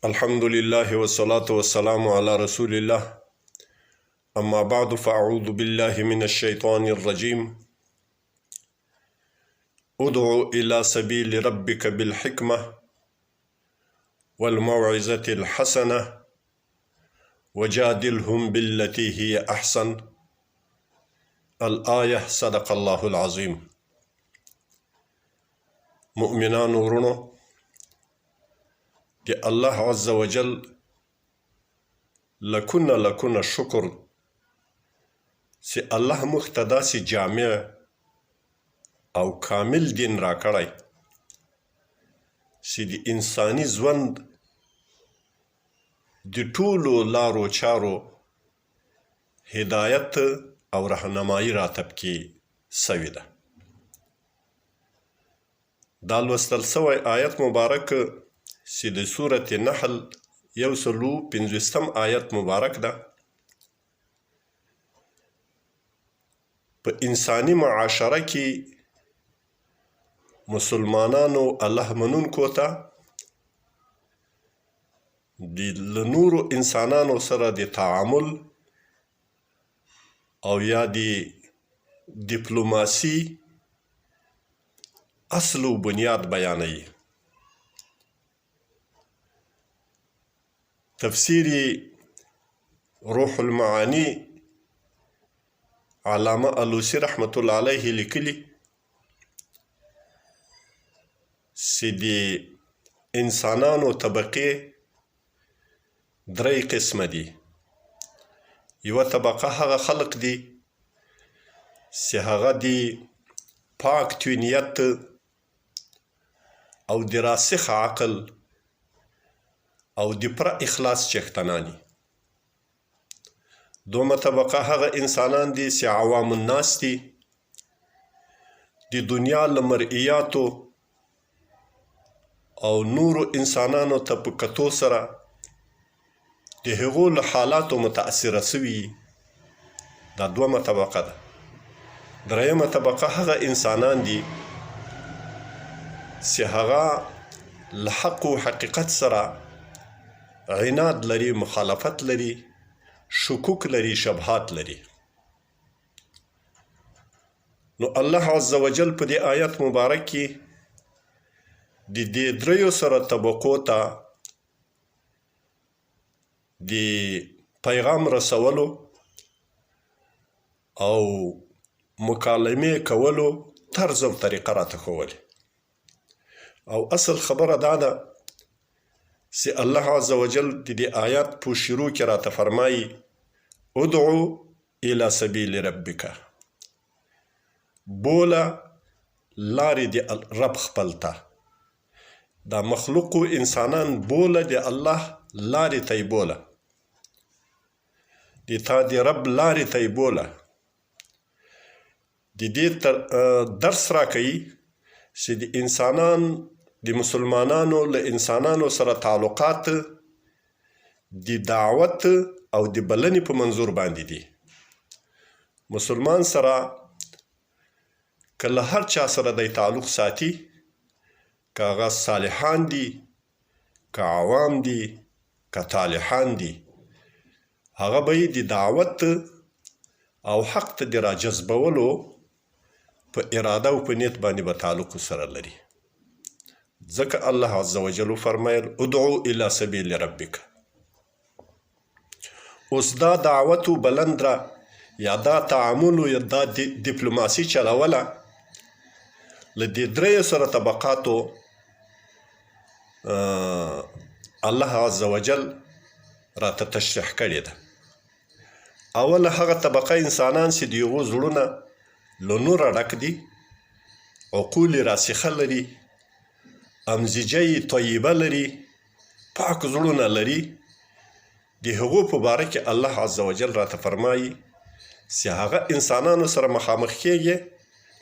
الحمد لله والصلاة والسلام على رسول الله أما بعد فأعوذ بالله من الشيطان الرجيم ادع إلى سبيل ربك بالحكمة والموعظة الحسنة وجادلهم بالتي هي أحسن الآية صدق الله العظيم مؤمنانو ورونو د الله عز وجل لکونه لکونه شکر چې الله موږ ته داسې جامع او کامل دین راکړی چې د انساني ژوند د ټولو لارو چارو هدایت او رهنمایي راته پکې سوې ده. دا لوستل سوی آیت مبارک چې د سورة نحل یو سلو پنځویشتم آیت مبارک ده، په انساني معاشره کې مسلمانانو الله منونکو ته د له نورو انسانانو سره د تعامل او یا د دیپلوماسي اصل او بنیاد بیانوي. تفسیر روح المعانی علامه الوسی رحمت الله علیه لیکلی چې د انسانانو طبقې درې قسمه دي. یوه طبقه هغه خلق دي چې هغه د پاک طینیت او د راسخ عقل او د پوره اخلاص څښتنان دي. دومه طبقه هغه انسانان دي چې عوام الناس دي، د دنیا له مرئیاتو او نورو انسانانو ته په کتو سره د هغو له حالاتو متاثره سوي، دا دومه طبقه ده. درېیمه طبقه هغه انسانان دي چې هغه له حق او حقیقت سره عناد لري، مخالفت لري، شکوک لري، شبهات لري. نو الله عز وجل په دې آیت مبارک کې د دې دریو سره طبقو ته د پیغام رسولو او مکالمې کولو طرز او طریقه راته ښوولې. او اصل خبره دا ده چې الله عز وجل د دې آیات په شروع کې راته فرمایي ادعو الی سبیل ربک، بوله لارې د رب خپل ته. دا مخلوق انسانان بوله د الله لارې ته یې بوله، د تا د رب لارې ته یې بوله. د دې درس راکوي چې د انسانان د مسلمانانو له انسانانو سره تعلقات د دعوت او د بلنې په منظور باندې دي. مسلمان سره که له هر چا سره دی تعلق ساتي، که هغه صالحان دي، که عوام دي، که طالحان دي، هغه به یې د دعوت او حق ته د راجذبولو په اراده او په نیت باندې به تعلق سره لري. ځکه الله عز وجل فرمایل ادعو الی سبیل ربک. اوس دا دعوت و بلند را یا دا تعامل یا دا دیپلوماسي چلوله له دې دریو سره طبقاتو الله عز وجل راته تشریح کړې ده. اوله هغه طبقه انسانان چې د هغو زړونه له نوره ډک دي، عقول یې راسخه لري، امزجه یې طیبه لري، پاک زړونه لري، د هغو په باره کې الله عز وجل راته فرمایي چې هغه انسانانو سره مخامخ کېږي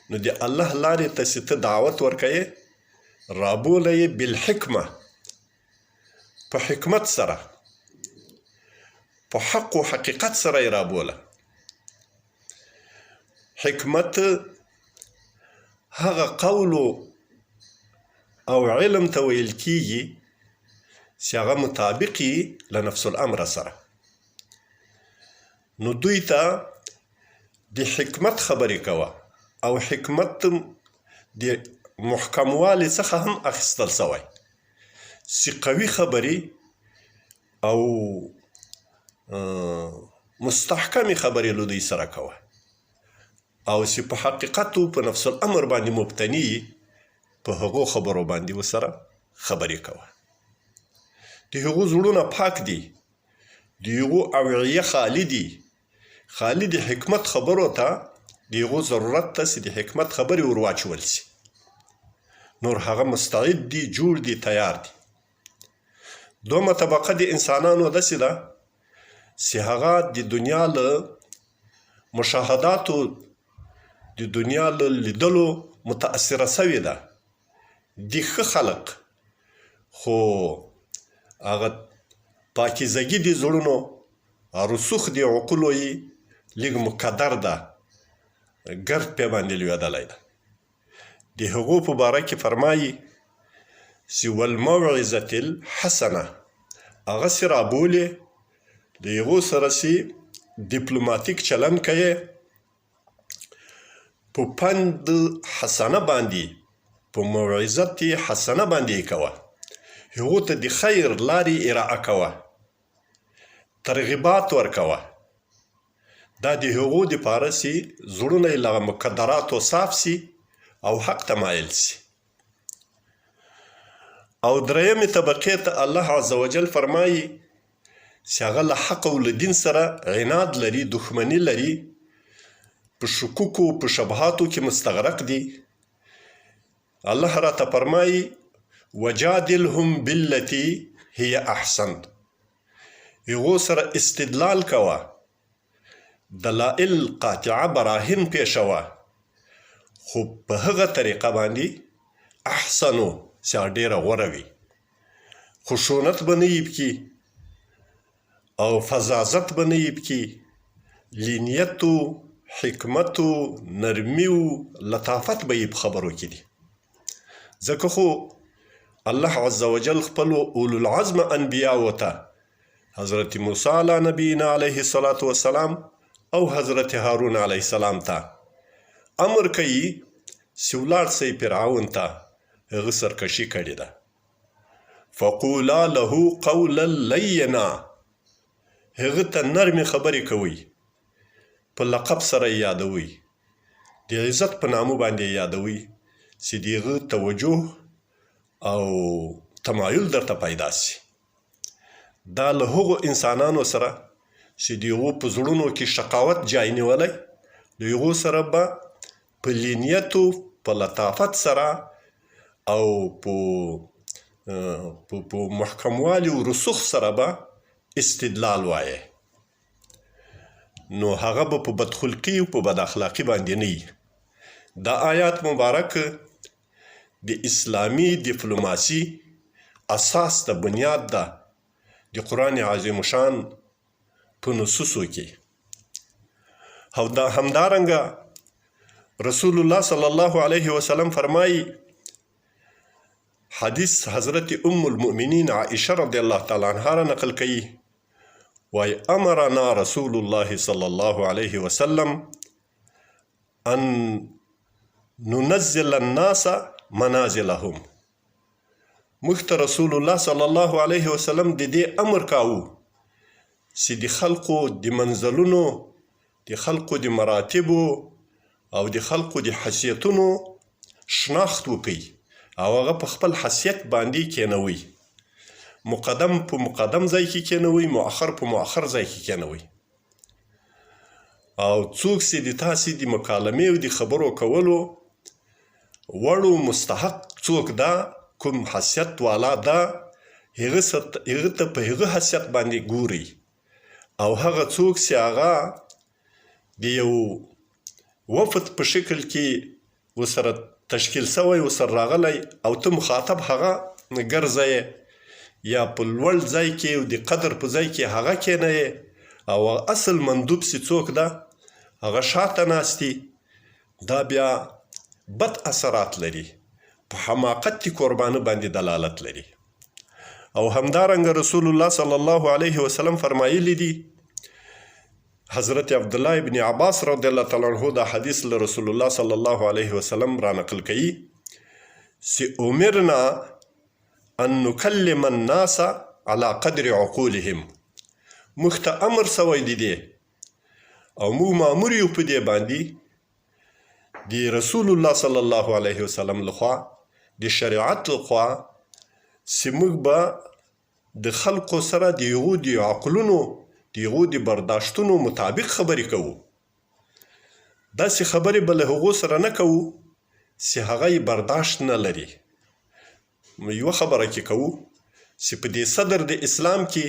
نو د الله لارې ته چې ته دعوت ورکوې رابوله یې بالحکمه، په حکمت سره، په حق و حقیقت سره یې رابوله. حکمت هغه قول او علم ته ویل کیږي چې هغه مطابق یي له نفس الامر سره. نو دوی ته د حکمت خبرې کوه او حکمت د محکموالي څخه هم اخیستل شوی چې قوي خبرې او مستحکمې خبرې له دوی سره کوه او چې په حقیقت او په نفس الامر باندې مبتني په هغو خبرو باندې ورسره خبرې کوه. د هغو زړونه پاک دي، د هغو اوعیه خالي دي، خالي د حکمت خبرو ته د هغو ضرورت ته چې د حکمت خبرې ور واچول شي. نور هغه مستعد دي، جوړ دي، تیار دي. دومه طبقه د انسانانو داسې ده چې هغه د دنیا له مشاهداتو، د دنیا له لیدلو متاثره شوې ده. دي ښه خلق، خو هغه پاکیزګي د زړونو، رسوخ د عقولو یې لږ مکدر ده، ګرد پې باندې لوېدلی ده. د هغو په باره کې فرمایي چې والموعظة الحسنة، هغه سې رابولې، د هغو سره سې دیپلوماتیک چلند کوي، په پند حسنه باندې، په موعظت حسنه باندې یې کوه، هغو ته د خیر لارې ارائه کوه، ترغیبات ورکوه. دا د هغو دپاره چې زړونه یې له مکدراتو صاف سي او حق ته مایل سي. او درېیمې طبقې ته الله عز وجل فرمایي چې هغه له حق او له دین سره عناد لري، دښمني لري، په شکوکو په شبهاتو کې مستغرق دي. الله راته فرمایي وجادلهم بالتي هي احسن، هغو سره استدلال کوه، دلائل قاطعه براهین پیښوه، خو په هغه طریقه باندې احسنو چې هغه ډېره غوره وي، خشونت به نه وي پکې او فظاظت به نه وي پکې، لینیت و حکمت و نرمي و لطافت به یې په خبرو کې دي. ځکه خو الله عز وجل خپلو اولو العزم انبیاو ته حضرت موسی علی نبینا علیه الصلاة والسلام او حضرت هارون علیه السلام ته امر کوي چې ولاړ سئ فرعون ته، هغه سرکشي کړې ده، فقولا له قولا لینا، هغه ته نرمې خبرې کوئ، په لقب سره یې یادوئ، د عزت په نامه باندې یې یادوئ چې د هغه توجه او تمایل درته پیدا شي. دا له هغو انسانانو سره چې د هغو په زړونو کې شقاوت جای نیولی، له هغو سره به په لینیت او په لطافت سره او په په محکموالي او رسوخ سره به استدلال وایې، نو هغه به په بدخلقي او په بد اخلاقي باندې نه وي. دا آیات مبارک د اسلامي دیپلوماسي اساس ده، بنیاد ده د قرآن عظیم شان په نصوصو کې. او دا همدارنګه رسول الله صلی الله علیه وسلم فرمایي، حدیث حضرت ام المؤمنین عائشه رضی الله تعالی عنها را نقل کوي، وای امرنا رسول الله صلی الله علیه وسلم ان ننزل الناس منازلهم. موږ ته رسول الله صلی الله علیه وسلم د دې امر کاوه چې د خلقو د منزلونو، د خلقو د مراتبو او د خلقو د حیثیتونو شناخت وکړي او هغه په خپل حیثیت باندې کینوي. مقدم په مقدم ځای کې کینوي، مؤخر په مؤخر ځای کې کینوي. او څوک چې د تاسې د مکالمې او د خبرو کولو وړ او مستحق څوک ده، کوم حیثیت والا ده، هغه هغه ته په هغه حیثیت باندې ګوري. او هغه څوک چې هغه د یو وفد په شکل کې ورسره تشکیل شوی، ورسره راغلی او ته مخاطب هغه ګرځی یا په لوړ ځای کې او د قدر په ځای کې هغه کینی او اصل مندوب چې څوک ده هغه شاته ناست دي، دا بیا بد اثرات لري، په حماقت د کوربانه باندې دلالت لري. او همدارنګه رسول الله صلی الله علیه وسلم فرمایلی دي، حضرت عبدالله ابن عباس رضی الله تعالی عنه دا حدیث له رسول الله صلی الله علیه وسلم را نقل کوي چې امرنا ان نکلم الناس على قدر عقولهم، موږ ته امر سوی دی دی او موږ مامور یو په دې باندې د رسول الله صلی الله علیه وسلم لخوا، د شریعت لخوا، چې موږ به د خلقو سره د هغو د عقلونو، د هغو د برداشتونو مطابق خبرې کوو. داسې خبرې به له هغو سره نه کوو چې هغه یې برداشت نه لري. یوه خبره کې کوو چې په دې صدر د اسلام کې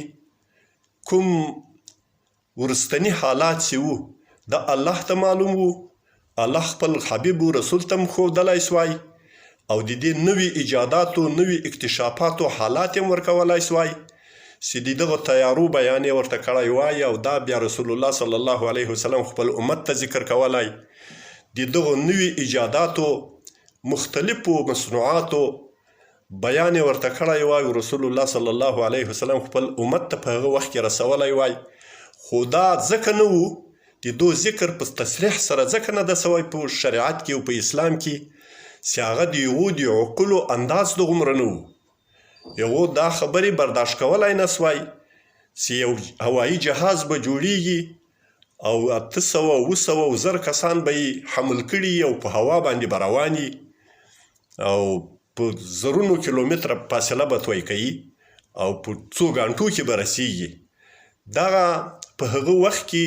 کوم وروستني حالات چې وو دا الله ته معلوم وو، الله خپل حبیب و رسول ته هم ښودلای سوای او د دې نوي ایجاداتو، نوي اکتشافاتو حالات یې هم ورکولای سوای چې د دغو طیارو بیان یې ورته کړی وای او دا بیا رسول الله صلی الله علیه وسلم خپل امت ته ذکر کولای. د دغو نوي ایجاداتو، مختلفو مصنوعاتو بیان یې ورته کړی وای او رسول الله صلی الله علیه وسلم خپل امت ته په هغه وخت کې رسولی وای، خو دا ځکه نه وو، د دو ذکر په تصریح سره ځکه نه ده سوی په شریعت کې او په اسلام کې چې هغه د هغو د عقولو انداز دغومره نه وو، هغو دا خبرې برداشت کولای نه سوای چې یو هوایي جهاز به جوړیږي او 800، 700 او 1000 کسان به یې حمل کړي او په هوا باندې به روان او په زرونو کیلومتره فاصله به طی کوي او په څو ګانټو کې به رسیږي. دغه په هغه وخت کې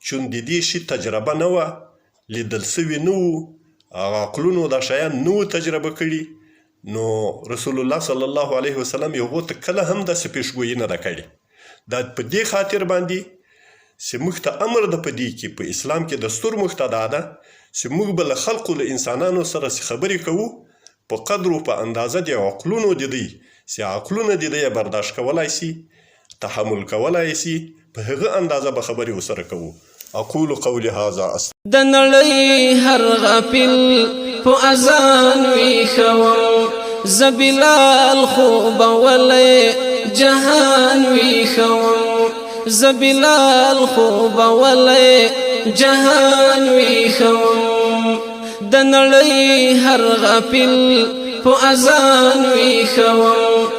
چون د دې شي تجربه نه وه، لیدل سوي نه وو، هغه عقلونو دا شیان نه وو تجربه کړي، نو رسول الله صلی الله علیه وسلم هغو ته کله هم داسې پیشګویي نه ده کړې. دا په دې خاطر باندې چې موږ ته امر ده په دې کې، په اسلام کې دستور موږ ته دا ده چې موږ به له خلقو، له انسانانو سره چې خبرې کوو په قدر او په اندازه د عقلونو د دوی، چې عقلونه د دوی برداشت کولای شي، تحمل کولای شي، په هغه اندازه به خبرې ورسره کوو. اقول قولي هذا استغفر. د نړۍ هر غافل په اذان ویښوم، زه بلال خوبولی جهان ویښوم، زه بلال خوبولی جهان ویښوم. د نړۍ هر غافل په اذان ویښوم.